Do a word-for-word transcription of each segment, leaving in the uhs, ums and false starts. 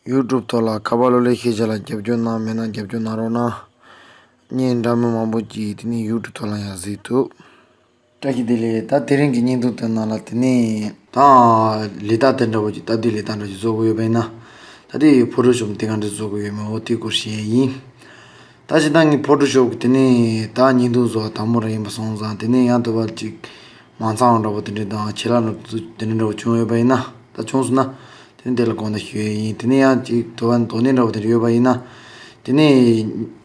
ཡུ་ཊུབ་ཐོག་ལ་ཁ་པར་གློག་ཀླད་ཤེས་བྱ་ལ་རྒྱབ་སྐྱོར་གནང་མེད་ན་རྒྱབ་སྐྱོར་གནང་རོགས་གནང་། བརྙན་འདྲ་མིན་མང་པོ་ཅིག་དེ་ནས་ཡུ་ཊུབ་ཐོག་ལ་ཡང་གཟིགས་ཐུབ། བཀྲ་ཤིས་བདེ་ལེགས། ད་དེ་རིང་གི་བརྙན་ཐུང་དེ་ནང་ལ་དེ་ནས་ད་ལས་རྟགས་དེ་འདྲ་བོ་ཅིག་སྟབས་བདེའི་ལས་རྟགས་འདྲ་ཅིག་བཟོ་དགོས་ཡོད་པ་ཡིན་ན། ད་དེ་ཕོ་ཊོ་ཤོབ་དེ་ག་འདྲ་བཟོ་དགོས་ཡོད་མེད་འོ་དེ་སྐོར་བཤད་ཡིན། ད་སྤྱིར་བཏང་གི་ཕོ་ཊོ་ཤོབ་གི་དེ་ནས་ད་བརྙན་ཐུང་བཟོ་བ་དང་པོ་རང་ཡིན་པ་སོང་ཙང་དེ་ནས་ཡང་དུ་བ་ཅིག་མ་ཚང་བ་འདྲ་བོ་དེ་འདྲ་དང་ཆད་ལྷག་འདྲ་བོ་དེ་འདྲ་འདྲ་བོ་བྱུང་ཡོད་པ་ཡིན་ན། ད་བྱུང་སོང་ན་དེ་ནས་དེ་ལ་དགོངས་དག་ཞུ་ཡས་ཡིན། དེ་ནས་ཡང་ཅིག་དུ་བ་དོ་ནས་འདྲ་བོ་དེ་འདྲ་ཡོད་པ་ཡིན་ན། དེ་ནས་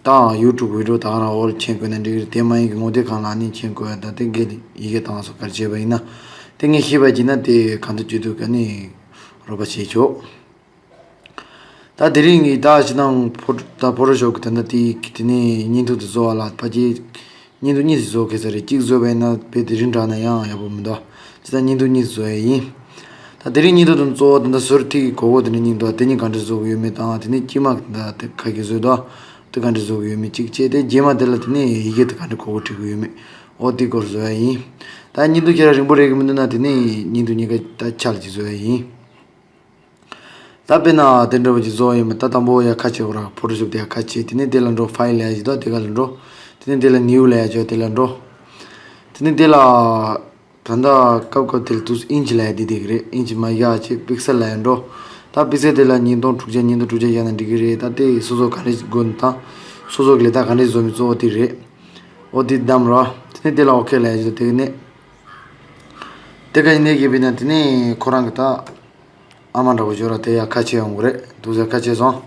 ད་ཡུ་ཊུབ་བི་ཌི་ཡོ་ད་ག་རང་འོག་ལ་མཆན་བཀོད་ན་འགྲིག་གི་རེད། དེ་མ་ཡིན་གི་ངོ་དེབ་སྒང་ལ་ནི་མཆན་བཀོད་ཡ་ད་དེ་དགེ་ཡི་གེ་དང་སོགས་ག་རེ་བྱས་པ་ཡིན་ན། དེ་ངས་ཤེས་པ་བྱས་ན་དེ་གང་ཐུབ་ཅི་ཐུབ་ག་ནས་རོགས་པ་བྱེད་ཆོག་ད་དེ་རིང་གི་ད་ཕྱི་ནང་ཕོ་ད་ཕོ་ཊོ་ཤོབ་གི་ད་ལྟ་དེ་དེ་ནས་བརྙན་ཐུང་དེ་བཟོ་བ་ལ་ཕ་གི་བརྙན་ཐུང་གཉིས་ཤིག་བཟོ་གལ་ས་རེད། གཅིག་བཟོས་པ་ཡིན་ན་དཔེ་དེ་རིང་དྲགས་ན་ཡང་ཡག་པོ་མི་འདུག་ཇི་ལྟར་བརྙན་ཐུང་གཉིས་བཟོ་ཡས་ཡིན། ད་དེ་རིང་བརྙན་ཐུང་དེ་གཙོ་བོ་ད་ལྟ་ཟུར་ཐིག་གི་གོ་གོ་དེ་འདྲ་གཉིས་འདུག་དེ་གཉིས་ག་འདྲ་བཟོ་གི་ཡོད་མེད་དང་དེ་ནས་དཀྱིལ་མ་ད་དེ་ཁ་གི་བཟོས་འདུག་དེ་ག་འདྲ་བཟོ་གི་ཡོད་མེད་གཅིག་བྱས། དེ་རྗེས་མ་དེ་ལ་དེ་ནས་ཡི་གེ་དེ་ག་འདྲ་གོ་གོ་བྲིས་གི་ཡོད་མེད་འོ་དེ་སྐོར་བཟོ་ཡས་ཡིན། ད་བརྙན་ཐུང་ཁྱེད་རང་རིང་པོ་རེད་གི་མི་འདུག་ན་དེ་ནས་བརྙན་ཐུང་གཉིས་ཀ་ད་ཆ་ལ་ཅིག་བཟོ་ཡས་ཡིན། ད་དཔེར་ན་དེ་འདྲ་བ་ཅིག་བཟོ་ཡིན་མིན་ད་དང་པོ་ཡ་ཁ་ཕྱེ་འོ་ར་ཕོ་ཊོ་ཤོབ་དེ་ཡ་ཁ་ཕྱེ། དེ་ནས་དེ་ལ་འགྲོ་ཕའིལ་ལ་ཡ་ཅིག་འདུག་དེ་ག་ལ་འགྲོ། དེ་ནས་དེ་ལ་ནིའུ་ལ་ཡ་ཅིག་དེ་ལ་འགྲོ། དེ་ནས་དེ་ལ་ད་ལྟ་སྐབས་སྐབས་དེ་ལ་དུས་ཨིན་ཅི་ལ་ཡ་དེ་དེ་གི་རེད། ཨིན་ཅི་མ་ཡ་ཅིག་པིག་སེལ་ལ་ཡ་འགྲོ། ད་པིག་སེལ་དེ་ལ་ཉིས་སྟོང་དྲུག་བརྒྱ་ཉིས་སྟོང་དྲུག་བརྒྱ་ཡ་ན་འགྲིག་གི་རེད། ད་དེ་སོ་སོ་ག་འདྲ་དགོས་ན་ད་སོ་སོ་གི་ལས་ད་ག་འདྲ་བཟོ་མི་གཙོ་བོ་དེ་རེད། འོ་དེ་བདམས་ར། དེ་ནས་དེ་ལ་ཨོ་ཁེ་ལ་ཡ་ཅིག་དེ་གི་ནས་དེ་ག་ཡིན་ནས་གི་བི་ན་དེ་ནས་ཁོ་རང་གི་ད། ཨ་མ་འདྲ་བོ་ཅིག་ཡོད་ར་དེ་ཡ་ཁ་ཕྱེ་ཡོང་གི་རེད། འདུག་སེ་ཁ་ཕྱེ་སོང་།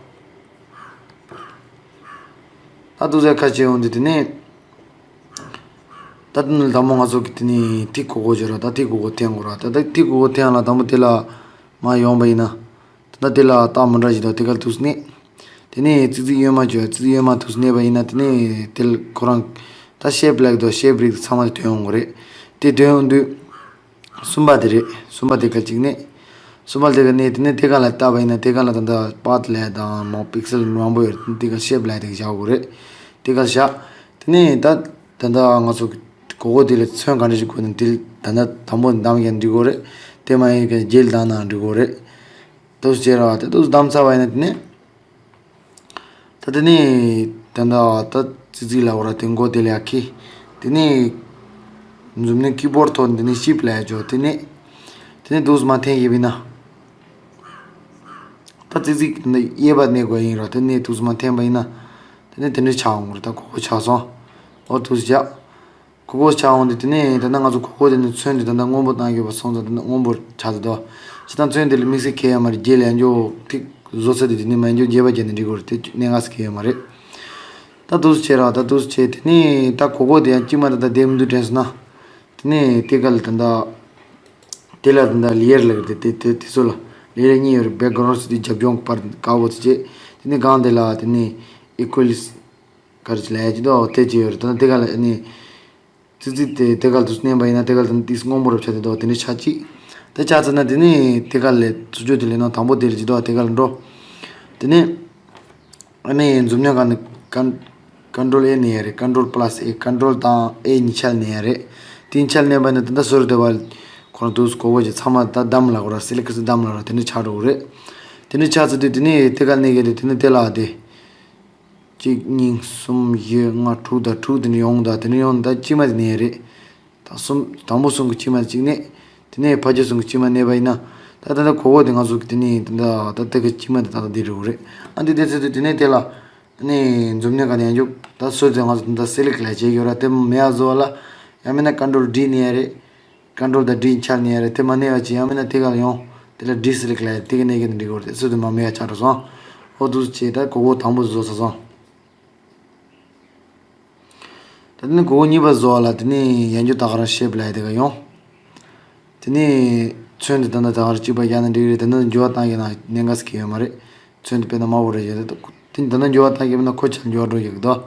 ད་འདུག་སེ་ཁ་ཕྱེ་ཡོང་དུས་དེ་ནས། ད་དེ་ནས་དང་པོ་ང་ཚོ་གི་དེ་ནས་ཐིག་གོ་གོ་ཅིག་ཡོད་ར། ད་ཐིག་གོ་གོ་འཐེན་དགོས་ར། ད་ད་ཐིག་གོ་གོ་འཐེན་ཡ་ལ་དང་པོ་དེ་ལ་མར་ཡོང་པ་ཡིན་ན། ད་དེ་ལ་རྟགས་མི་འདྲ་ཞིག་འདུག་དེ་ག་ལ་འདུག་སེ་གནོན། དེ་ནས་ཙི་ཙི་གཡོན་མ་ཅིག་ཡོད། ཙི་ཙི་གཡོན་མ་འདུག་སེ་གནོན་པ་ཡིན་ན་དེ་ནས་དེ་ལ་ཁོ་རང་། ད་ཤེབ་ལབ་ཀྱི་འདུག་ཤེབ་རིགས་ཚང་མ་ཐོན་ཡོང་གི་རེད། དེ་ཐོན་ཡོང་དུས། གསུམ་པ་དེ་རེད། གསུམ་པ་དེ་ག་གཅིག་གནོན། གསུམ་པ་དེ་ག་གནོན་དེ་ནས་དེ་ག་ལ་བལྟས་པ་ཡིན་ན་དེ་ག་ལ་ད་ལྟ་པཱཐ་ལབ་དང་མོ་པིག་སེལ་མང་པོ་ཡོད་རེད། དེ་ག་ཤེབ་ལབ་དེ་ག་བཞག་དགོས་རེད། དེ་ག་བཞག་དེ་ནས་ད་ད་ལྟ་ང་ཚོ་གོ་གོ་དེ་ལ་ཚོན་ག་འདྲ་ཞིག་དགོས་ན་དེ་ད་ལྟ་དང་པོ་བདམས་ཡང་འགྲིག་གོ་རེད། དེ་མ་ཡིན་ག་རྗེས་ལ་བདམས་ན་འགྲིག་གོ་རེད། དུས་བྱས་ར་དེ་དུས་བདམས་ཚར་བ་ཡིན་ན་དེ་ནས། ད་དེ་ནས་ད་ལྟ་ད་ཙི་ཙི་ལ་འོ་ར་དེ་མགོ་དེ་ལ་ཡ་ཁི། དེ་ནས་འཛུམ་ནི་ཀི་བོར་ཐོག་དེ་ནས་ཤིབ་ལ་ཡ་འཇོག་དེ་ནས། དེ་ནས་དུས་མ་འཐེན་ཡིན་པ་ཡིན་ན། ད་ཙི་ཙི་གི་གཡས་པ་གནོན་དགོས་ཡིན་ར། དེ་ནས་དུས་མ་འཐེན་པ་ཡིན་ན། དེ་ནས་དེ་འདྲ་ཆགས་འོང་ར། ད་གོ་གོ་ཆགས་སོང་། འོ་དུས་བྱ། གོ་གོ་ཆགས་འོང་དུས་དེ་ནས་ད་ལྟ་ང་ཚོ་གོ་གོ་དེ་ནས་ཚོན་དེ་ད་ལྟ་སྔོན་པོ་བཏང་ཡོད་པ་སོང་ཙང་ད་ལྟ་སྔོན་པོ་ཆགས་ཏེ་འདུག་ཇི་ལྟར་ཚོན་དེ་ལ་དམིགས་བསལ་གང་ཡང་མ་རེད། རྗེས་ལ་ཡང་འཇོག་ཐིག་བཟོ་ཚར་དུས་དེ་ནས་མ་འཇོག་རྒྱས་པ་བརྒྱབ་ནས་འགྲིག་གི་རེད། དེ་གནད་འགག་ཟེར་གང་ཡང་མ་རེད། ད་འདུག་སེ་བྱས་ར། ད་འདུག་སེ་བྱས་དེ་ནས་ད་གོ་གོ་དེ་ཡང་དཀྱིལ་མ་ད་ལྟ་བསྡད་མི་འདུག་དྲན་སོང་ན། དེ་ནས་དེ་ག་ལ་ད་ལྟ་དེ་ལ་ད་ལྟ་ལེ་ཡར་ལབ་ཀྱི་རེད། དེ་དེ་དེ་ཚོ་ལ་ལེ་ཡར་གཉིས་ཡོད་རེད། བེག་གྷ་རའུན་ཟེར་དུས་རྒྱབ་ལྗོངས་པར་དཀར་པོ་དེ་བྱས། དེ་ནས་སྒང་དེ་ལ་དེ་ནས་ཨི་ཀུ་ལི་སི་ག་རེ་ལབ་ཡ་ཅིག་འདུག་དེ་བྱས་ཡོད་རེད། ད་ལྟ་དེ་ག་ལ་ནི། ཙི་ཙི་དེ་དེ་ག་ལ་དུས་མནན་པ་ཡིན་ན་དེ་ག་ལ་ཏིས་སྔོན་པོ་རབ་ཆགས་དེ་འདུག་དེ་འདྲ་ཆགས་ཅིག་དེ་ཆགས་ཚར་ན་དེ་ནས་དེ་ག་ལ་བཟོ་བཅོས་དེ་ལས་ནང་དང་པོ་དེ་ལ་ཅི་འདུག་དེ་ག་ལ་འགྲོ། དེ་ནས་ཨ་ནི་འཛུམ་མཉམ་ག་ནས་ཀན་ཀོན་ཊོལ་ཨེ་མནན་ཡ་རེད། ཀོན་ཊོལ་པ་ལ་སི་ཨེ། ཀོན་ཊོལ་དང་ཨེ་གཉིས་ཆ་ལ་མནན་ཡ་རེད། དེ་གཉིས་ཆ་ལ་མནན་པ་ཡིན་ན་དེ་འདྲ་བཟོ་རུ་དེ་བ་ཁོ་རང་དུས་གོ་བོ་ཅིག་ཚང་མ་ད་བདམས་ལ་གོ་ར། སེ་ལེག་ཊི་བདམས་ལ་ར། དེ་འདྲ་ཆགས་འགྲོ་གི་རེད། དེ་འདྲ་ཆགས་ཚར་དུས་དེ་ནས་དེ་ག་ལ་གནོན་གི་རེད། དེ་ནས་དེ་ལ་དེ། གཅིག་གཉིས་གསུམ་བཞི་ལྔ་དྲུག་དང་དྲུག་དེ་ནས་ཡོང་ད། དེ་ནས་ཡོང་ད་དཀྱིལ་མ་དེ་མནན་རེད། ད་གསུམ་དང་པོ་གསུམ་གྱི་དཀྱིལ་མ་དེ་གཅིག་མནན། དེ་ནས་ཕ་རྒྱལ་གསུམ་གྱི་དཀྱིལ་མ་མནན་པ་ཡིན་ན། ད་ད་ལྟ་གོ་གོ་དེ་ང་ཚོ་གི་དེ་ནས་ད་ད་ད་དེ་གི་དཀྱིལ་མ་དེ་ད་ད་དེ་འགྲོ་གི་རེད། ཨ་འདི་དེ་ཚོ་དེ་དེ་ནས་དེ་ལ་ནས་འཛུམ་མཉམ་ག་ནས་ཡང་འཇུག་ད་སོ་དེ་ང་ཚོ་ད་སེ་ལེག་ཊི་ལ་བྱེད་ཡོད་ར། དེ་མེད་ཡ་བཟོ་བ་ལ་ཡང་མིན་ན་ཀོན་ཊོལ་ཌི་མནན་ཡ་རེད། ཀོན་ཊོལ་དང་ཌི་ཆ་ལ་མནན་ཡ་རེད། དེ་མ་མནན་པ་བྱས་ཡང་མིན་ན་དེ་ག་ལ་ཡོང་། དེ་ལ་ཌི་སེ་ལེག་ཊི་ལ་དེ་ག་མནན་གི་འདི་འགྲིག་གི་རེད། སུ་དེ་མ་མནན་ཡ་ཆགས་འགྲོ་སོང་། ཨོ་འདུག་སེ་བྱས་ད་གོ་གོ་དང་པོ་བཟོས་ཚར་སོང་། ད་དེ་ནས་གོ་གོ་གཉིས་པ་བཟོ་བ་ལ་དེ་ནས་ཡང་འཇུག་ད་ག་རང་ཤེབ་ལ་དེ་ག་ཡོང་། དེ་ནས་ཚོན་དེ་ད་ལྟ་ད་ག་རང་གཅིག་པ་རྒྱག་ན་འགྲིག་གི་རེད། ད་ལྟ་འགྱུར་བ་བཏང་གི་ན་གནད་འགག་ཟེར་གི་ཡོད་མ་རེད། ཚོན་དེ་དཔེར་ན་དམར་པོ་རེད་བཞག་དེ་ད་ལྟ་འགྱུར་བ་བཏང་གི་མིན་ན་ཁོ་ཆ་འགྱུར་བ་འགྲོ་ཡོད་གི་འདུག་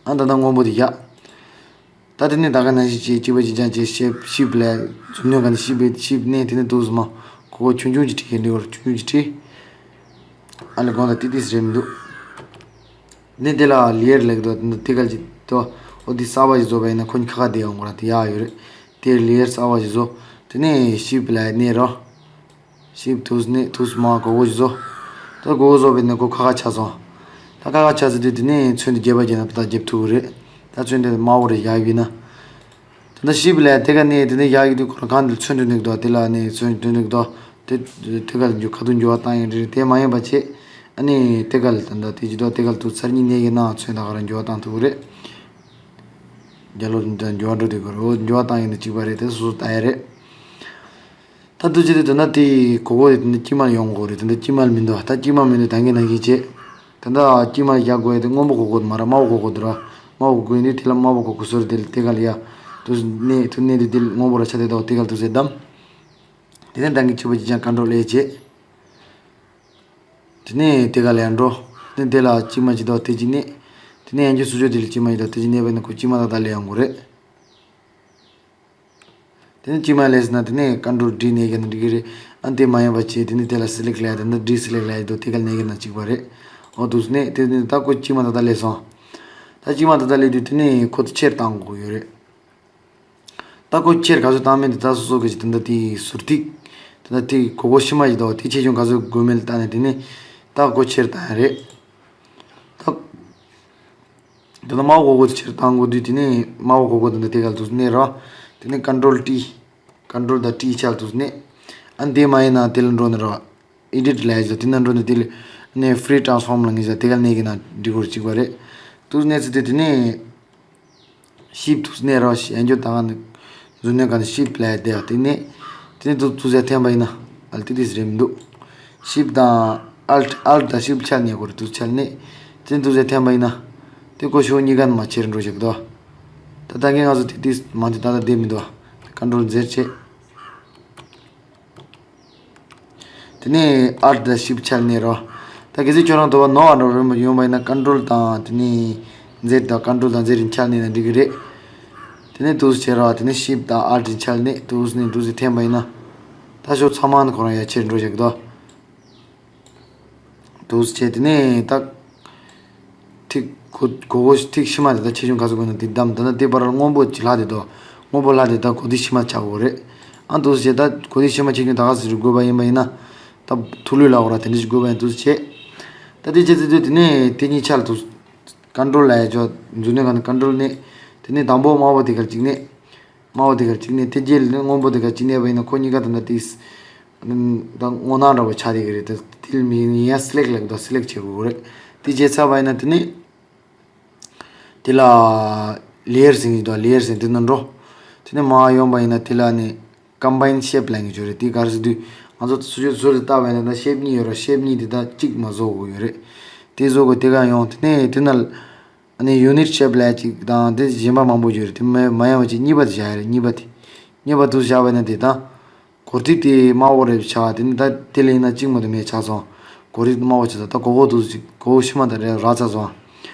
ཨ་ད་ལྟ་སྔོན་པོ་དེ་བཞག་ད་དེ་ནས་ད་ག་ནང་བཞིན་བྱས་གཅིག་པ་གཅིག་རྐྱང་བྱས་ཤེབ་ཤིབ་ལ་འཛུམ་མྱོང་ག་ནས་ཤིབ་པའི་ཤིབ་ནས་དེ་ནས་འདུག་སེ་མ་གོ་གོ་ཆུང་ཆུང་ཅིག་བྲིས་ཡིན་འདུག་ཆུང་ཆུང་ཅིག་བྲིས། ཨ་ལས་གོང་ད་ཏི་ཏིས་རེད་མི་འདུག་ནས་དེ་ལ་ལེ་ཡར་ལེགས་འདུག་དེ་ག་ཅིག་ཏོ་ཨོ་དེ་གསར་པ་ཞིག་བཟོ་བ་ཡིན་ན་ཁོ་གཉིས་ཁ་ཁ་བསྡད་ཡོང་གོ་ར། དེ་ཡག་ཡོད་རེད། དེ་ལེ་ཡར་གསར་པ་ཞིག་བཟོ། དེ་ནས་ཤིབ་ལ་ནས་རོ། ཤིབ་འདུག་སེ་ནས་འདུག་སེ་མ་གོ་གོ་ཞིག་བཟོ། ད་གོ་གོ་བཟོ་བའི་ནས་ཁོ་ཁ་ཁ་ཆགས་སོང་། ད་ཁ་ཁ་ཆགས་ཟེར་དུས་དེ་ནས་ཚོན་དེ་རྒྱས་པ་རྒྱས་ན་ད་རྒྱབ་ཐུབ་ཀྱི་རེད། ད་ཚོན་དེ་དམར་པོ་རེ་བཞག་ཡིན་ན། དེ་འདྲ་ཤིབ་ལས་དེ་ག་ནས་དེ་འདྲ་བཞག་ཡོད་དུས་ཁོ་རང་གང་དུ་ཚོན་དུ་ནུག་དོ། དེ་ལ་ནས་ཚོན་དུ་ནུག་དོ། དེ་དེ་ག་ལ་འགྱུར་ཁ་ཐུག་འགྱུར་བ་བཏང་ཡོད་རེད། དེ་མ་ཡིན་པ་བྱས་ཨ་ནི་དེ་ག་ལ་ད་ད་དེ་ཇི་དོ་དེ་ག་ལ་དུ་ཚར་གཉིས་ནས་གི་ནང་ཚོན་ད་ག་རང་འགྱུར་བ་བཏང་ཐུབ་ཀྱི་རེད། རྒྱ་ལོ་འདི་འགྱུར་བ་འགྲོ་དུས་ཁོ་རང་འགྱུར་བ་བཏང་ཡོད་ནི་གཅིག་པ་རེད། དེ་སོ་སོ་ལྟ་ཡ་རེད། ད་དུ་ཅི་དེ་དོན་ན་དེ་གོ་གོ་དེ་དེ་འདྲ་དཀྱིལ་མ་ཡོང་གོ་རེད། དེ་འདྲ་དཀྱིལ་མ་མི་འདུག་ད་དཀྱིལ་མ་མི་འདུག་ད་གིན་ན་གིན་བྱེད། ད་ད་དཀྱིལ་མ་རྒྱག་དགོས་དེ་སྔོན་པོ་གོ་གོ་དེ་མ་ར་དམར་པོ་གོ་གོ་དེ་ར། དམར་པོ་གོ་ཡིན་དུས་དེ་ལ་དམར་པོ་གོ་གོ་སོ་རེད། དེ་ལ་དེ་ག་ལ་ཡ། དུ་གནས་དུ་གནས་དུ་དེ་ལ་སྔོན་པོ་ར་ཆ་དེ་དོ་དེ་ག་ལ་དུ་ཟེར་དམ། དེ་ནས་ད་གིན་ཆུ་བ་ཅི་ཅང་ཀན་ཊོལ་ཨེ་བྱེད། དེ་ནས་དེ་ག་ལ་ཡ་འགྲོ། དེ་ནས་དེ་ལ་དཀྱིལ་མ་ཅི་དོ་དེ་ཅི་གནས། དེ་ནས་ཡང་ཅི་སུ་ཅོ་དེ་ལ་དཀྱིལ་མ་ཅི་དོ་དེ་ཅི་གནས་པ་ཡིན་ན་ཁོ་དཀྱིལ་མ་ད་ད་ལ་ཡོང་གོ་རེད། དེ་ནས་དཀྱིལ་མ་ལས་ཟེར་ན་དེ་ནས་ཀན་ཊོལ་ཌི་ནས་ཡིན་ན་འགྲིག་གི་རེད། ཨ་དེ་མ་ཡིན་པ་བྱས་དེ་ནས་དེ་ལ་སི་ལེག་ལས་དེ་འདི་ཌི་སི་ལེག་ལས་དོ་དེ་ག་ལ་ནས་ཡིན་ན་གཅིག་པ་རེད། ཨོ་དུ་ནས་དེ་ནས་ད་ཁོ་དཀྱིལ་མ་ད་ད་ལས་སོང་། ད་དཀྱིལ་མ་ད་ད་ལས་དུས་དེ་ནས་ཁོ་ད་ཆེར་བཏང་དགོས་ཡོད་རེད། ད་ཁོ་ཆེར་ག་ཚོད་བཏང་མིན་དེ་ད་སོ་སོ་གི་ཅི་དེ་འདི་དེ་ཟུར་ཐིག་དེ་འདི་དེ་གོ་གོ་ཤི་མ་ཡི་དོ་དེ་ཆེ་ཆུང་ག་ཚོད་དགོས་མིན་ལ་བལྟས་ནས་དེ་ནས་ད་ཁོ་ཆེར་བཏང་ཡ་རེད། ད། དེ་ལ་དམར་པོ་གོ་གོ་ཆེར་བཏང་དགོས་དུས་དེ་ནས་དམར་པོ་གོ་གོ་དེ་འདྲ་དེ་ག་ལ་དུ་གནས་རོགས། དེ་ནས་ཀན་ཊོལ་ཊི། ཀན་ཊོལ་དང་ཊི་ཆ་ལ་དུ་གནས། ཨ་འདི་མ་ཡིན་ན་དེ་ལ་འགྲོ་ནས་རོགས། ཨེ་ཌིཊ་ལ་ཡ་ཇོ་དེ་ན་འགྲོ་ནས་དེ་ལ་ནས་ཕི་རི་ཊ་རན་སི་ཕོརམ་ལ་ངེས་ཟེར་དེ་ག་ལ་གནས་གི་ན་འགྲིག་གོ་གཅིག་པ་རེད། དུ་གནས་ཚུལ་དེ་དེ་ནས། ཤིབ་དུ་གནས་རོགས་ཞེས་ཡང་བསྐྱར་ད་ག་ནས་འཛུལ་གནས་ག་ནས་ཤིབ་ལ་ཡ་དེ་ཡ་དེ་ནས། དེ་ནས་དུ་དུ་ཟེར་འཐེན་པ་ཡིན་ན་ཨལ་ཏི་ཏིས་རེད་མི་འདུག་ཤིབ་དང་ཨལ་ཨལ་དང་ཤིབ་ཆ་ལ་གནས་གོ་རེད། དུ་ཆ་ལ་གནས། དེ་ནས་དུ་ཟེར་འཐེན་པ་ཡིན་ན། དེ་ཀོ་ཤོ་གཉིས་ཀ་ནས་མ་ཆེར་འགྲོ་བཞག་གི་འདུག་ད་ད་གིན་ང་ཚོ་དེ་དུས་མ་དེ་ད་ད་བསྡད་མི་འདུག་ཀན་ཊོལ་ཛེཌ་བྱས། དེ་ནས་ཨལ་དང་ཤིབ་ཆ་ལ་གནས་རོགས། ད་གལ་སྲིད་ཁྱོད་རང་དུ་བ་ནོར་བ་འགྲོ་རིན་པ་ཡོང་བ་ཡིན་ན་ཀན་ཊོལ་དང་དེ་ནས་ཛེཌ་དང་ཀན་ཊོལ་དང་ཛེཌ་རིན་ཆ་ལ་གནས་ན་འགྲིག་གི་རེད། དེ་ནས་དུ་བྱས་རོགས། དེ་ནས་ཤིབ་དང་ཨལ་རིན་ཆ་ལ་གནས་དུ་ནས་དུ་ཟེར་འཐེན་པ་ཡིན་ན། ད་ཤོག་ཚང་མ་ནི་ཁོ་རང་ཡ་ཆེར་འགྲོ་བཞག་གི་འདུག་དུ་བྱས་དེ་ནས་ད། ཐིག་གོ་གོ་གོ་ཐིག་ཕྱི་མ་དེ་དག་ཆེ་ཆུང་ག་ཚོད་དགོས་ན་དེ་བདམས། ད་ནི་དེ་བར་སྔོན་པོ་ཅིག་ལྷག་དེ་དོ། སྔོན་པོ་ལྷག་དེ་དག་གོ་ཐིག་ཕྱི་མ་ཆགས་དགོས་རེད། ཨ་འདུག་སེ་བྱས་ད་གོ་ཐིག་ཕྱི་མ་ཆེ་ཆུང་ད་ག་ཟེར་དགོས་པ་ཡིན་པ་ཡིན་ན། ད་ཐུག་ལུས་ལ་འོ་ར་དེ་འདྲ་ཞིག་དགོས་པ་ཡིན་འདུག་སེ་བྱས། ད་དེ་བྱས་ཚེ་དུས་དེ་ནས་དེ་གཉིས་ཆ་ལ་དུ། ཀན་ཊོལ་ལ་ཡ་ཅོ་འཛུལ་གནས་ག་ནས་ཀན་ཊོལ་གནས། དེ་ནས་དང་པོ་དམར་པོ་དེ་གར་གཅིག་གནས། དམར་པོ་དེ་གར་གཅིག་གནས་དེ་རྗེས་ལ་ནི་སྔོན་པོ་དེ་གར་གཅིག་གནས་པ་ཡིན་ན་ཁོ་གཉིས་ཀ་དེ་འདྲ་དེ། ད་སྔོ་ནག་འདྲ་པོ་ཆགས་བསྡད་ཀྱི་རེད། དེ་དེ་ལ་མི་ཡིན་ཡ་སི་ལེག་ལེག་དང་སི་ལེག་བྱེད་དགོས་རེད། དེ་བྱས་ཚར་བ་ཡིན་ན་དེ་ནི། དེ་ལ་ལེ་ཡར་ཟེར་གྱི་འདུག་ལེ་ཡར་ཟེར་དེ་ན་འགྲོ། དེ་ནས་མར་ཡོང་བ་ཡིན་ན་དེ་ལ་ནི་ཀམ་བྷ་ཡིན་ཤེབ་ལབ་ཀྱི་ཡོད་རེད། དེ་ག་རེ་ཟེར་དུས་ང་ཚོ་སུ་ཆོས་ཟུར་དུ་བལྟ་བ་ཡིན་ན་ད་ཤེབ་གཉིས་ཡོད་རེད། ཤེབ་གཉིས་དེ་ད་གཅིག་མ་བཟོ་དགོས་ཡོད་རེད། དེ་བཟོ་དགོས་དེ་ག་ཡོང་དེ་ནས་དེ་ན། ཨ་ནི་ཡུ་ནིཊ་ཤེབ་ལབ་ཅིག་དང་དེ་གཞན་པ་མང་པོ་ཡོད་རེད། དེ་མ་མ་ཡང་བ་ཅིག་གཉིས་པ་དེ་བཞག་ཡ་རེད། གཉིས་པ་དེ། གཉིས་པ་དུ་བཞག་པ་ན་དེ་དང་། གོ་ཐིག་དེ་དམར་པོ་རེད་ཆགས། དེ་ནི་ད་དེ་ལ་ཡིན་ན་གཅིག་མ་གཏོགས་མེད་ཆགས་སོང་། གོ་ཐིག་དམར་པོ་ཆགས་སོང་། ད་གོ་གོ་དུ་ཅིག་གོ་གོ་ཤི་མ་ད་རེད་རག་ཚར་སོང་།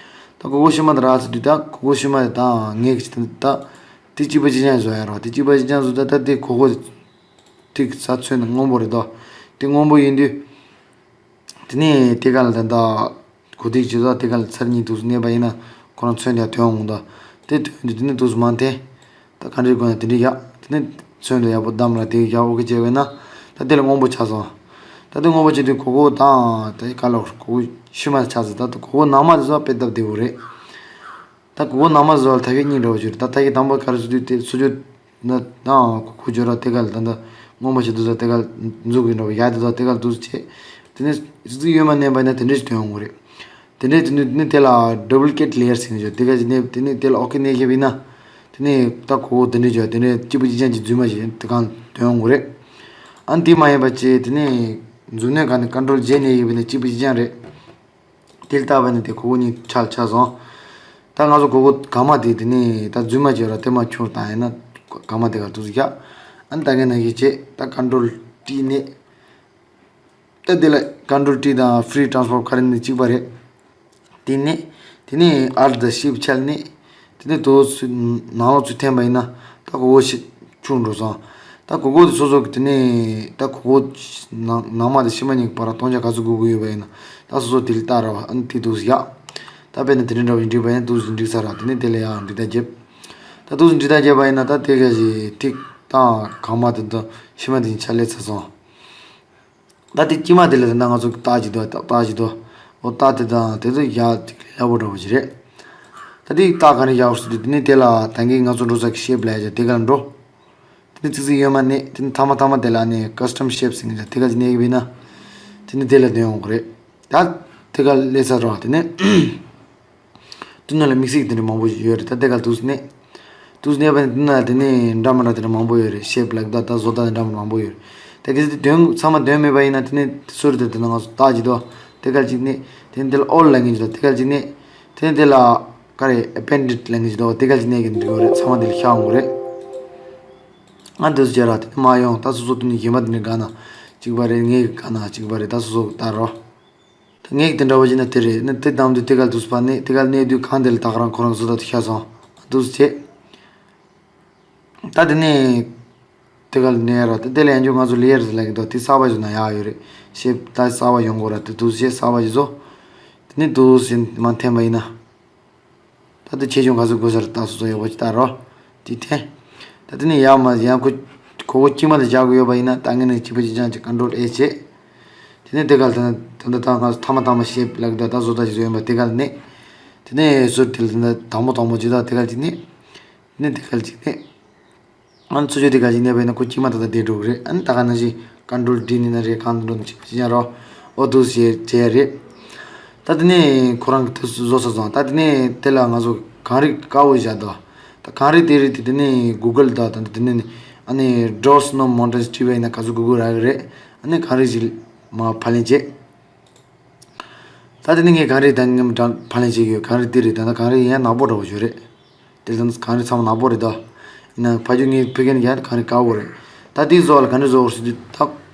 ད་གོ་གོ་ཤི་མ་ད་རག་ཚར་དུས་ད་གོ་གོ་ཤི་མ་ད་ངས་ཀྱི་ད་དེ་གཅིག་པ་གཅིག་རྐྱང་བཟོ་ཡ་རོགས། དེ་གཅིག་པ་གཅིག་རྐྱང་བཟོ་ད་ད་དེ་གོ་གོ་ཐིག་ས་ཚོན་སྔོན་པོ་རེད་དོ། དེ་སྔོན་པོ་ཡིན་དུས། དེ་ནས་དེ་ག་ལ་ད་ལྟ་གོ་ཐིག་ཇི་ལྟར་དེ་ག་ལ་ཚར་གཉིས་དུས་སུ་གནས་པ་ཡིན་ན་ཁོ་རང་ཚོན་དེ་ཐོན་འོང་ད། དེ་ཐོན་དུས་དེ་ནས་དུས་སུ་མ་འཐེན། ད་ག་འདྲའི་དགོས་ན་དེ་འདྲའི་ཡག་དེ་ནས་ཚོན་དུ་ཡག་པོ་བསྡམས་ལ་དེ་ཡག་པོ་གི་བྱས་པས་ན། ད་དེ་ལ་སྔོན་པོ་ཆགས་སོང་། ད་དེ་སྔོན་པོ་བྱས་དུས་གོ་གོ་དང་དེ་ག་ལ་གོ་གོ་ཤི་མ་ཆགས་ཟེར། ད་དེ་གོ་གོ་ནང་མ་དེ་ཚོ་དཔེ་སྟབས་བདེ་བོ་རེད། ད་གོ་གོ་ནང་མ་བཟོ་ལ་ཐ་ཤལ་གཉིས་འདྲ་བོ་ཅིག་རེད། ད་ཐ་ཤལ་དང་པོ་ག་རེ་བཟོ་དུས་དེ་སོ་ཅོ། ན་ན་གོ་གོ་ཇོ་ར་དེ་ག་ལ་ད་ད་སྔོན་མ་ཞིག་དུ་ཟ་དེ་ག་ལ་འཛུགས་ཀྱི་འདྲ་བོ་ཡ་དེ་ད་དེ་ག་ལ་དུ་བྱེད། དེ་ནས་རྩིག་ཡོད་མ་ནས་པ་ན་དེ་འདྲས་ཞིག་ཐོན་ཡོང་གི་རེད། དེ་འདྲས་དེ་ནས་དེ་ནས་དེ་ལ་ཌབ་ལི་ཀེ་ཊི་ལེ་ཡར་ཟེར་ནས་ཇོ་དེ་ག་ཞིག་ནས་དེ་ནས་དེ་ལ་ཨོ་ཁེ་ནས་བྱས་པ་ཡིན་ན། དེ་ནས་ད་གོ་གོ་དེ་འདྲས་ཇོ་དེ་ནས་གཅིག་པ་གཅིག་རྐྱང་གཅིག་རྫུན་མ་ཞིག་དེ་གང་ཐོན་ཡོང་གི་རེད། ཨ་ནི་དེ་མ་ཡིན་པ་བྱས་དེ་ནས་འཛུགས་གནས་ག་ནས་ཀན་ཊོལ་ཇེ་ནས་ཡིན་པ་ནས་གཅིག་པ་གཅིག་རྐྱང་རེད། དེ་ལྟ་བ་ནི་དེ་གོ་གོ་གཉིས་ཆ་ལ་ཆགས་སོང་། ད་ང་ཚོ་གོ་གོ་ག་མ་དེ་དེ་ནས་ད་རྫུན་མ་བྱས་ར་དེ་མ་ཁྱོར་བཏང་ཡིན་ན་ག་མ་དེ་ག་དུ་ཡ། ཨ་ནི་ད་ག་ན་གི་བྱས་ད་ཀན་ཊོལ་ཊི་ནས། ད་དེ་ལ་ཀན་ཊོལ་ཊི་དང་ཕི་རི་ཊ་རན་སི་ཕོརམ་ག་རེ་ནས་གཅིག་པ་རེད། དེ་ནས་དེ་ནས་ཨལ་དང་ཤིབ་ཆ་ལ་ནས། དེ་ནས་དོ་ཚུ་ནང་ལོགས་ཚུ་འཐེན་པ་ཡིན་ན་ད་གོ་གོ་ཤི་ཆུང་འགྲོ་སོང་། ད་གོ་གོ་དེ་སོ་སོ་གི་དེ་ནས་ད་གོ་གོ་ནང་ནང་མ་དེ་ཕྱི་མ་གཉིས་ཀྱི་བར་ལ་སྟོང་ཆ་ག་ཚོད་དགོས་ཀྱི་ཡོད་པ་ཡིན་ན་ད་སོ་སོ་དེ་ལ་ལྟ་ར་བ། ཨ་ནི་དེ་དུས་ཡག་ད་དཔེར་ན་དེ་འདྲ་འདྲ་བ་ཡིན་འགྲིག་པ་ཡིན་དུས་འགྲིག་ས་ར། དེ་ནས་དེ་ལ་ཡང་འགྲིག་ད་རྒྱབ། ད་དུས་འགྲིག་ད་རྒྱབ་པ་ཡིན་ན་ད་དེ་ག་ཞིག་ཐིག་དང་གང་མ་དེ་ད་ཕྱི་མ་དེ་ཆ་ལས་ཚར་སོང་། ད་དེ་དཀྱིལ་མ་དེ་ལ་ད་ང་ཚོ་རྟགས་ཅིག་འདུག་རྟགས་ཅིག་འདུག་འོ་རྟགས་དེ་དང་དེ་ཚོ་ཡག་ཅིག་ལེགས་པོ་འདྲ་པོ་ཅིག་རེད། ད་དེ་རྟགས་ག་རེ་ཡག་ཟེར་དུས་དེ་ནི་དེ་ལ་ད་གིན་ང་ཚོ་འགྲོ་ས་གི་ཤེབ་ལབ་ཡ་ཅིག་དེ་ག་ལ་འགྲོ། དེ་ནི་ཙིག་ཙིག་ཡོད་མ་ནི་དེ་ནི་ཐ་མ་ཐ་མ་དེ་ལ་ནི་ཀ་སི་ཊམ་ཤེབ་ཟེར་མཁན་ཅིག་དེ་ག་ཅིག་གནོན་གི་ཡིན་ན། དེ་ནི་དེ་ལ་འདོན་ཡོང་གི་རེད། ད་དེ་ག་སླེབས་ཚར་རོ། དེ་ནི་དེ་ནང་ལ་དམིགས་བསལ་གྱི་དེ་འདྲ་མང་པོ་ཡོད་རེད། ད་དེ་ག་ལ་འདུག་སེ་གནོན། འདུག་སེ་གནོན་པ་ནི་དེ་ནང་དེ་ནི་འདྲ་མི་འདྲ་དེ་འདྲ་མང་པོ་ཡོད་རེད། ཤེབ་ལབ་ད་ད་བཟོ་ལྟ་དེ་འདྲ་མི་འདྲ་མང་པོ་ཡོད་རེད། ད་གལ་སྲིད་དེ་འདོན་ཚང་མ་འདོན་མེད་པ་ཡིན་ན་དེ་ནི་སུ་རེད། དེ་དེ་ནང་ང་ཚོ་རྟགས་ཅིག་འདུག་དེ་ག་ལ་ཅིག་གནོན། དེ་ནི་དེ་ལ་ཨོལ་ལབ་མཁན་ཅིག་འདུག་དེ་ག་ལ་ཅིག་གནོན། དེ་ནི་དེ་ལ་ག་རེ་ཨེ་པེན་ཌིཊ་ལབ་མཁན་ཅིག་འདུག་དེ་ག་ལ་ཅིག་གནོན་གི་འདུག་རེད། ཚང་མ་དེ་ལ་ཤར་འོང་གི་རེད། ང་འདུག་སེ་བྱས་ར་དེ་ནི་མ་ཡོང་། ད་སོ་སོ་དེ་ནི་གཞན་པ་དེ་ནི་ག་ན་གཅིག་པ་རེད། ངའི་ག་ན་གཅིག་པ་རེད། ད་སོ་སོ་ལྟ་རོ། ད་ངས་དེ་འདྲ་བ་བྱས་ན་དེ་རེད། ནི་དེ་དང་དུ་དེ་ག་ལ་འདུག་སེ་ཕར་གནོན། དེ་ག་ལ་གནོན་དུས་གང་དེ་ལ་ད་ག་རང་ཁོ་རང་བཟོ་ལྟ་དེ་ཤར་སོང་། འདུག་སེ་བྱས། ད་དེ་ནས་དེ་ག་ལ་གནོན་ཡ་ར། ད་དེ་ལ་ཡང་ཅིག་ང་ཚོ་ལེ་ཡར་ཟེར་ལབ་ཀྱི་འདུག་དེ་གསར་པ་བཟོ་ན་ཡག་ཡོད་རེད། ཤེབ་ད་གསར་པ་ཡོང་དགོས་ར། དེ་འདུག་སེ་བྱས་གསར་པ་ཞིག་བཟོ། དེ་ནས་འདུག་སེ་མར་འཐེན་པ་ཡིན་ན། ད་དེ་ཆེ་ཆུང་ག་ཚོད་དགོས་ས་རེད། ད་སོ་སོ་ཡག་པོ་ཅིག་ལྟ་རོ། དེ་འཐེན། ད་དེ་ནས་ཡར་མར་ཡང་ཁོ་ཁོ་བོ་དཀྱིལ་མ་དེ་བཞག་དགོས་ཡོད་པ་ཡིན་ན། ད་ངས་ནི་གཅིག་པ་གཅིག་རྐྱང་གཅིག་ཀོན་ཊོལ་ཨེ་བྱས། དེ་ནས་དེ་ག་ལ་ད་ད་ད་ད་ང་ཚོ་ཐ་མ་ཐ་མ་ཤེབ་ལབ་ཀྱི་འདུག་ད་བཟོ་ལྟ་ཞིག་བཟོ་ཡིན་པ་དེ་ག་ལ་གནོན། དེ་ནས་ཟུར་དེ་ལ་ད་དང་པོ་དང་པོ་ཅིག་ད་དེ་ག་ལ་ཅིག་གནོན། དེ་ནས་དེ་ག་ལ་ཅིག་གནོན། ཨ་ནི་ཚུར་ཕྱོགས་དེ་ག་ཅིག་གནོན་པ་ཡིན་ན་ཁོ་དཀྱིལ་མ་ད་ད་བསྡད་འགྲོ་གི་རེད། ཨ་ནི་ད་ག་ནང་བཞིན་ཀོན་ཊོལ་ཌི་གནོན་ན་རེད། གང་དུ་འགྲོ་ན་གཅིག་པ་གཅིག་རྐྱང་རོ། འོ་འདུག་སེ་བྱས་བྱས་རེད། ད་དེ་ནས་ཁོ་རང་གིས་དེ་བཟོ་ཚར་སོང་། ད་དེ་ནས་དེ་ལ་ང་ཚོ་གངས་རི་དཀར་པོ་བཞག་འདུག་ད་གངས་རི་དེ་རིགས་དེ་དེ་ནས་གུ་གལ་ད་ད་དེ་ནས་ཨ་ནི་Draw Snow Mountains བྲིས་པ་ཡིན་ན་ག་ཚོད་དགོས་དགོས་རག་གི་རེད། ཨ་ནི་གངས་རི་ཞིག་མར་ཕབ་ལེན་བྱས། ད་དེ་ནས་ངས་གངས་རི་ད་ངས་ཕབ་ལེན་བྱེད་ཀྱི་ཡོད། གངས་རི་དེ་རེད། ད་ལྟ་གངས་རི་ཡང་ནག་པོ་འདྲ་པོ་ཞིག་རེད། དེ་ལྟར་གངས་རི་ཚང་མ་ནག་པོ་རེད་དོ། ཡིན་ནའང་ཕ་གི་ངས་ཕུལ་མཁན་ཡང་གངས་རི་དཀར་པོ་རེད། ད་དེ་བཟོ་བ་ལ་ག་འདྲ་བཟོ་དགོས་ཟེར་དུས་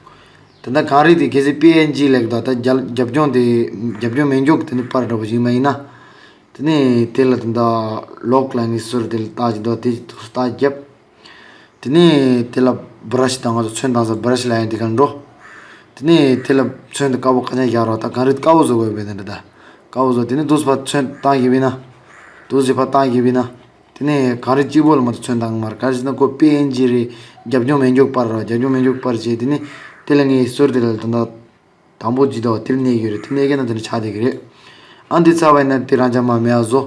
ད། ད་ལྟ་གངས་རི་དེ་གལ་སྲིད་པི་ཨེན་ཇི་ལབ་ཀྱི་འདུག་ད་རྒྱབ་རྒྱབ་ལྗོངས་དེ་རྒྱབ་ལྗོངས་མེ་མགྱོགས་དེ་ནི་པར་འདྲ་པོ་ཞིག་མ་ཡིན་ན། དེ་ནས་དེ་ལ་ད་ལྟ་ལོག་ལབ་མཁན་ཟུར་དེ་ལ་རྟགས་ཅིག་འདུག་དེ་ཅིག་ཏུ་རྟགས་བརྒྱབ། དེ་ནས་དེ་ལ་བྷ་ར་ཤི་དང་ང་ཚོ་ཚོན་བཏང་ས་བྷ་ར་ཤི་ལབ་ཡ་དེ་ག་ལ་འགྲོ། དེ་ནས་དེ་ལ་ཚོན་དེ་དཀར་པོ་ཁ་ཆེམས་བཞག་རོགས། ད་གངས་རི་དཀར་པོ་བཟོ་དགོས་པས་དེ་འདྲ་ད། དཀར་པོ་བཟོ། དེ་ནས་འདུག་སེ་ཕར་ཚོན་བཏང་བཞག་པ་ཡིན་ན། འདུག་སེ་ཕར་བཏང་བཞག་པ་ཡིན་ན། དེ་ནས་གངས་རི་གཅིག་པོ་ལ་མ་གཏོགས་ཚོན་བཏང་གི་མ་རེད། ག་རེ་ཟེར་ན་ཁོ་པི་ཨེན་ཇི་རེད། རྒྱབ་ལྗོངས་མེ་མགྱོགས་པར་རོ། རྒྱབ་ལྗོངས་མེ་མགྱོགས་པར་བྱས། དེ་ནས་དེ་ལ་ངས་ཟུར་དེ་ལ་ད་ལྟ། དང་པོ་ཇི་ལྟ་བ་དེར་གནོན་གྱི་རེད། དེ་གནོན་མཁན་ན་དེ་འདྲ་ཆགས་བསྡད་ཀྱི་རེད། ཨ་འདི་ཚར་བ་ཡིན་ན་དེ་རང་ཅག་མར་མེད་པ་བཟོ།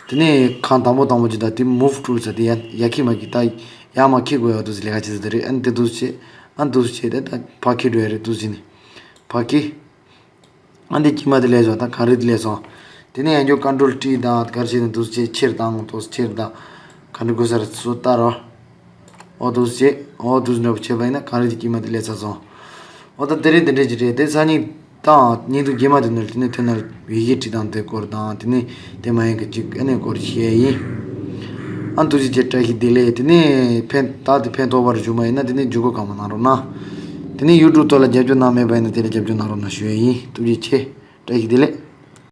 དེ་ནས་གང་དང་པོ་དང་པོ་ཇི་ལྟ་དེ་move tool ཟེར་དེ་ཡ་ཡ་ཁི་མ་ཁི་ད་ཡ་མ་ཁི་དགོས་ཡ་འདུག་ཟེར་ལས་ཀ་བྱེད་ས་དེ་རེད། ཨ་འདི་འདུག་བྱེད། ཨ་འདུག་བྱེད་དེ་ད་ཕར་ཁི་འགྲོ་ཡ་རེད་འདུག་བྱེད་ནས་ཕར་ཁི། ཨ་འདི་དཀྱིལ་མ་དེ་ལས་སོང་། ད་གངས་རི་དེ་ལས་སོང་། དེ་ནས་ཡང་བསྐྱར་ཀོན་ཊོལ་ཊི་དང་ག་རེ་བྱས་ནས་འདུག་བྱེད་ཕྱིར་བཏང་འདུག་ཕྱིར་བཏང་། ག་འདྲ་དགོས་ས་རེད་སོ་ལྟ་རོགས། འོ་འདུག་བྱེད། འོ་འདུག་འདྲ་པོ་བྱས་པ་ཡིན་ན་གངས་རི་དེ་དཀྱིལ་མ་དེ་ལས་ཚར་སོང་། འོ་ད་དེ་རིང་དེ་འདྲས་ཅིག་རེད། དེ་སང་ཉིན་དང་བརྙན་ཐུང་རྗེས་མ་དེ་ནས་དེ་ནས་ཐོན་ན་ཡི་གེ་བྲིས་སྟངས་དེ་སྐོར་དང་དེ་ནས་དེ་མ་ཡིན་གི་ཅིག་ཨ་ནི་སྐོར་བཤད་ཡིན། ཨ་འདུག་སེ་བྱས། བཀྲ་ཤིས་བདེ་ལེགས། དེ་ནས་ཕན་ད་དེ་ཕན་ཐོགས་པ་རེ་བྱུང་བ་ཡིན་ན་དེ་ནས་བརྒྱུད་སྐུར་གང་མང་གནང་རོགས་གནང་། དེ་ནས་ཡུ་ཊུབ་ཐོག་ལ་རྒྱབ་སྐྱོར་གནང་མེད་པ་ཡིན་ན་དེ་ལ་རྒྱབ་སྐྱོར་གནང་རོགས་གནང་ཞུ་ཡ་ཡིན། ཐུགས་རྗེ་ཆེ། བཀྲ་ཤིས་བདེ་ལེགས།